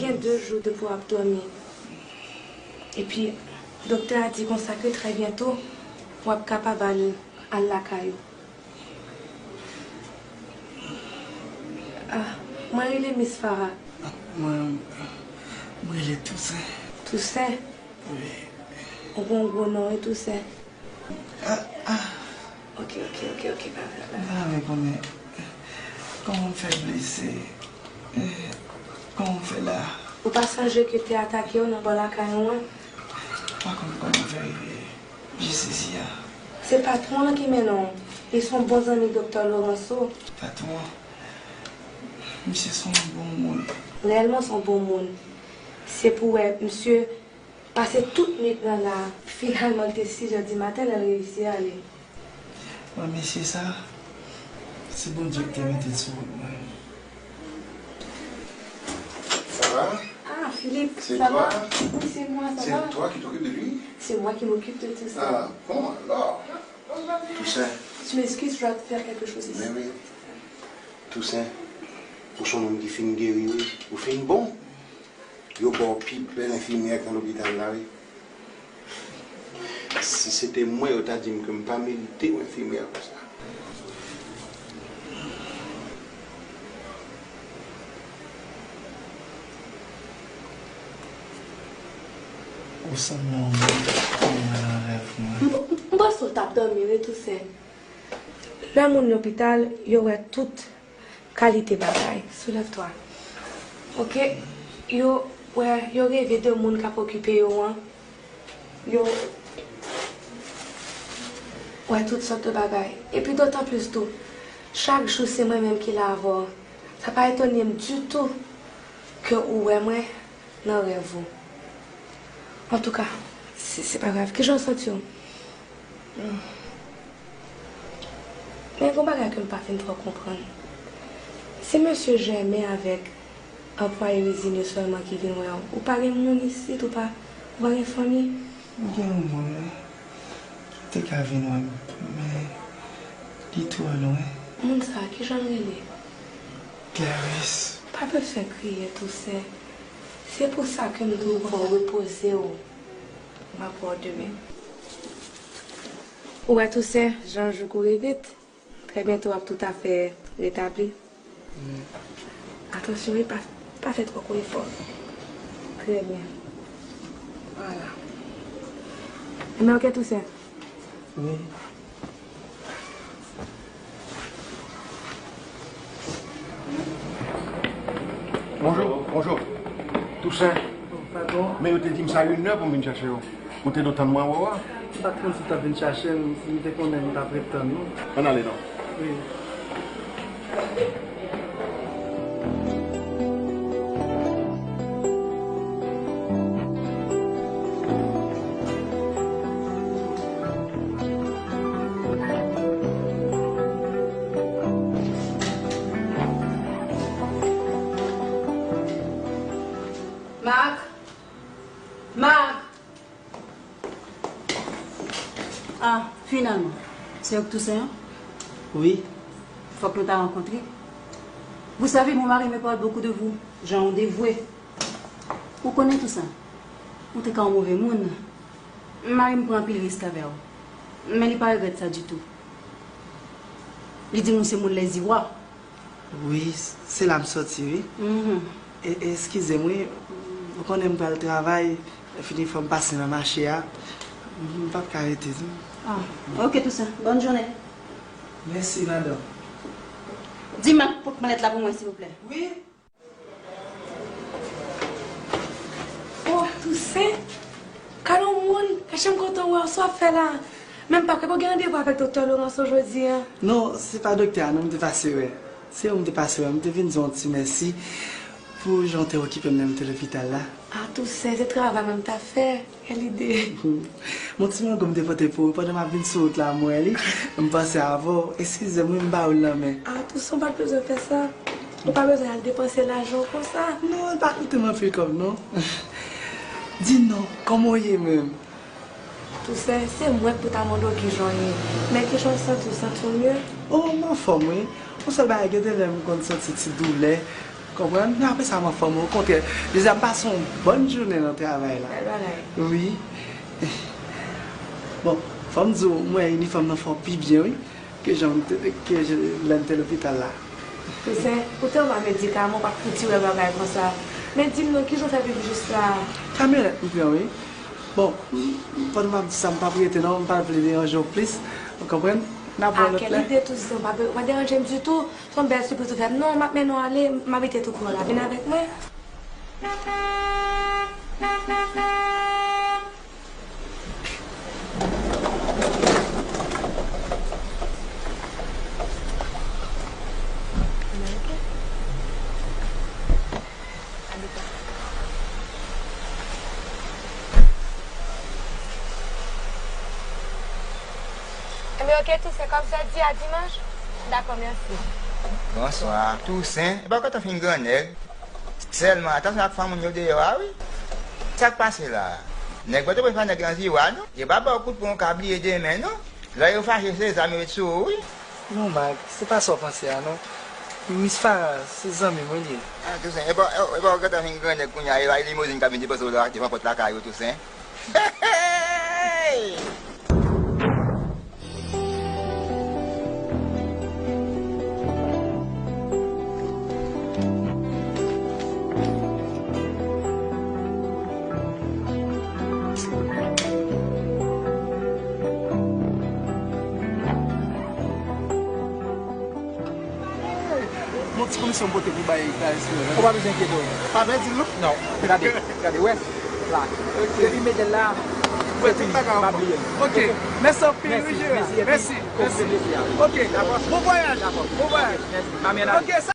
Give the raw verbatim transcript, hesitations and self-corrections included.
Gen de jou depi w ap dòmi. Epi, doktè a di konsa ke trè byento, w ap kapab al, al lakay ou. Ah, mwen rele Miss Farah. Mwen, mwen rele Toussaint. Toussaint? Wi. Ou gon gwo non, wi, Toussaint. Ah, ah. Ok, ok, ok, ok, pa vle, pa vle. M pa vle konnen kòman m fè blese. Eh, kòman m fè la? Ou pa sonje ke te atake w nan bò lakay ou an? M pa konn kòman m fè rive jis isi a. Se patwon an ki mennen w. Li se yon bon zanmi Doktè Lorenzo. Patwon an? Misye se yon bon moun. Reyèlman, se yon bon moun. Se pou wè, misye pase tout nwit lan la. Finalman, li te sis è di maten lè l reyisi ale. Mwen, mesye sa, se Bondye ki te mete l sou wout mwen. Sa va? Ah, Philippe, ça va? C'est toi? Oui, c'est moi, ça va? C'est toi qui t'occupes de lui? C'est moi qui m'occupe de tout ça. Ah, bon, alors. Toussaint. Tu m'excuses, je dois te faire quelque chose ici. Men wi. Toussaint, ou se yon moun ki fin geri, wi. Ou fin bon. Yo ba w pi bèl enfimyè k nan lopital la, wi. Si se te mwen, yo ta di m ke m pa merite yon enfimyè konsa. Ou sanble yon moun ki mwen nan rèv mwen. M, m panse w t ap dòmi, wi, Toussaint. Lè moun lopital, yo wè tout kalite bagay. Soulève-toi. Ok? Yo wè, yo reve de moun k ap okipe yo an. Yo wè tout sòt de bagay. Epi dotan plis tou, chak jou se mwen menm ki la avè w. Sa pa etone m ditou ke ou wè mwen nan rèv ou. Antouka, se, se pa grav. Kijan w santi w? Men gon bagay ke m pa fin twò konprann. Si mesye Jèmen avèk anplwaye rezine sèlman ki vin wè w, ou pa gen moun isit, ou pa, ou pa gen fanmi? M gen yon moun, wi. Li te ka vin wè m, men li twò lwen. Moun sa a, kijan l rele? Clarisse. Pa bezwen kriye, Toussaint. Se pou sa ke m di w fò w repoze w. M ap wè w demen. Ou wè, Toussaint, jan jou kouri vit. Trè byento w ap toutafè retabli. Atansyon wi, pa, pa fè twò gwo efò. Trè byen. Vwala. Ebyen, ok, Toussaint. Wi. Bonjou, bonjou. Toussaint. Padon? Men yo te di m sa inè pou m vin chache w. Ou te dwe tann mwen wè w a. M pa t konn si w t ap vin chache m, si m te konnen m t ap ret tann ou. Ann ale non. Wi. Marc! Marc! Ah, finalman. Se ou k Toussaint an? Wi. Fòk nou ta rankontre. Vous savez, mon mari me parle beaucoup de vous. Jan ou devwe. Ou konnen Toussaint. Ou te ka yon move moun. Mari m pran anpil risk avè w. Men li pa regrèt sa ditou. Li di m ou se moun lèziwa. Wi, se la m sòti, wi. Mhm. E, eskize m, wi. Ou konnen m pral travay, lè fini fò m pase nan mache a. M p ap ka rete, non. Ah, ok, Toussaint. Bonne journée. Mèsi, madanm. Di Mak pot mallèt la pou mwen, silvouplè. Wi. Oh, Toussaint! Gade yon moun! Gade jan m kontan wè w, sa w ap fè la? Men m pa kwè ke w gen randevou avèk Doktè Lorenzo jodi a. Non, se pa doktè a non m te pase wè. Se ou m te pase wè. M te vin di w yon ti mèsi pou jan w te okipe m lè m te lopital la. Ah, Toussaint, se travay mwen m t ap fè. Kèl ide! Yon ti mango m te pote pou ou pandan m ap vin sou wout la, m wè li. M panse avè w. Eskize m, wi, m ba ou l nan men. Ah, Toussaint, ou pa t bezwen fè sa. Ou pa bezwen al depanse lajan w konsa. Non, li pa koute m anpil kòb, non. Di non, kòman w ye menm? Toussaint, se mwen k pou ta mande w kijan w ye. Men kijan w santi w, santi w mye? Oh, m anfòm, wi. Yon sèl bagay, gen de lè m konn santi ti doulè. Konprann? Men apre sa, m anfòm, okontrè. Jezi a, m pase yon bòn jounen nan travay la. Bèl bagay. Wi. Bon, fò m di w, m wè inifòm nan fè w pi byen, wi, ke jan m te, ke jan lè m te lopital la. Toussaint, ou tèlman medikaman, ou pa t fouti wè bagay konsa. Men di m non, kijan w fè viv jis la? Kamyonèt m pran, wi. Bon, m, m, pandan m ap di sa, m p ap rete non, m pa vle deranje w plis. Ou konprann? N ap wè lòt lè. Ah, kèl ide Toussaint, ou pa, ou pa deranje m ditou. Se yon bèl sipriz ou fè m. Non, m ap mennen w ale, m ap mete tou kò w la. Vin avèk mwen. Ebyen, oke, Toussaint, kòm sa di a dimanch. Dakò, mèsi. Bonswa. Toussaint, epa w gentan fin grannèg? Sèlman, atansyon ak fanm moun yo deyò a, wi. Sa k pase la? Nèg pa t oblije fè nèg lan ziwa, non. Yo pa ba w kout pwen, ou ka bliye demen, non. Lè yo fache, se zam yo met sou ou, wi. Non, Marc, se pa sa w panse a, non. Miss Farah, se zanmi mwen li ye. Ah, Toussaint, epa, epa w gentan fin grannèg kounye a, e pa limozin k ap vin depoze w la, devan pòt lakay ou, Toussaint? Hey! Yon ti komisyon m pote pou bay Clarisse Florent. Ou pa bezwen enkyete w. Pa pèdi l non. Non, gade, gade, wè. La. Ok. Depi m mete l la, se fini, m pa bliye l. Ok. Mèsi anpil, wi, Jera. Mèsi, mèsi. Ok. Bon vwayaj. Bon vwayaj. Mèsi. Ok, sa